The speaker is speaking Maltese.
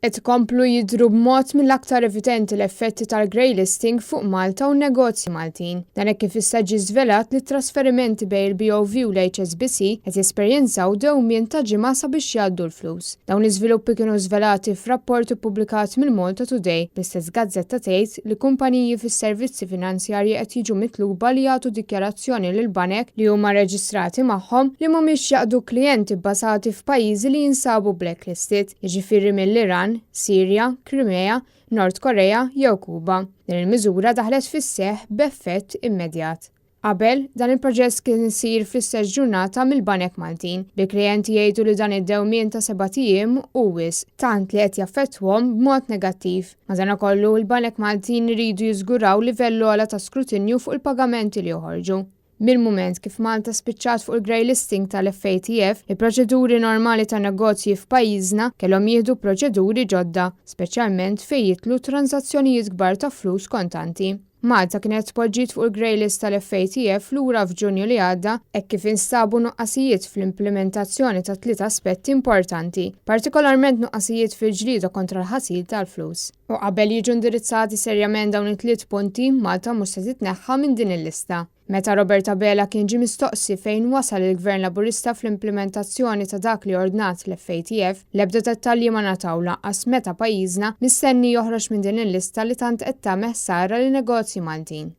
Qed ikomplu jidhru b'mod mill-aktar evidenti l-effetti tal-grey listing fuq Malta u n-negozji Maltin. Dan hekk kif issa ġie żvelat li t-trasferimenti bejn il-BOV u l-HSBC qed jesperjenzaw dewmien ta' ġimgħa sabiex jgħaddu l-flus. Dawn l-iżviluppi kienu żvelati f'rapport ippubblikat mill-Malta Today, bl-istess gazzetta tgħid li kumpaniji fis-servizzi finanzjarji qed jiġu mitluba li jagħtu dikjarazzjoni lill-banek li huma reġistrati magħhom li mhumiex jaqdu klijenti bbażati f'pajjiżi li jinsabu blacklisted. jiġifieri mill-Iran, Sirja, Krimea, Nord Korea jew Kuba. Din il-miżura daħlet fis-seħħ b'effett immedjat. Qabel, dan il-proċess kien isir fl-istess ġurnata mill-banek Maltin, bil-klijenti jgħidu li dan id-dewmien ta' sebat ijiem hu wisq, tant li qed jaffettwhom b'mod negattiv. Madankollu, il-banek Maltin iridu jiżguraw livell ogħla ta' skrutinju fuq il-pagamenti li joħorġu. Mill-mument kif Malta spiċċat fuq il-grey listing tal-FATF, il-proċeduri normali ta' negozji f'pajjiżna kellhom jieħdu proċeduri ġodda, speċjalment fejn jidħlu tranżazzjonijiet kbar ta' flus kontanti. Malta kienet tpoġġiet fuq il-grey list tal-FATF lura f'Ġunju li għadda hekk kif instabu nuqqasijiet fl-implimentazzjoni ta' tliet aspetti importanti, partikolarment nuqqasijiet fil-ġlieda kontra l-ħasil tal-flus. U qabel jiġu indirizzati serjament dawn it-tliet punti, Malta mhux se titneħħa minn din il-lista. Meta Robert Abela kien ġie mistoqsi fejn wasal il-Gvern Laburista fl-implimentazzjoni ta' dak li ordnat l-FATF, l-ebda dettalji ma ngħataw lanqas meta pajjiżna mistenni joħroġ minn din il-lista li tant qed tagħmel ħsara lin-negozji Maltin.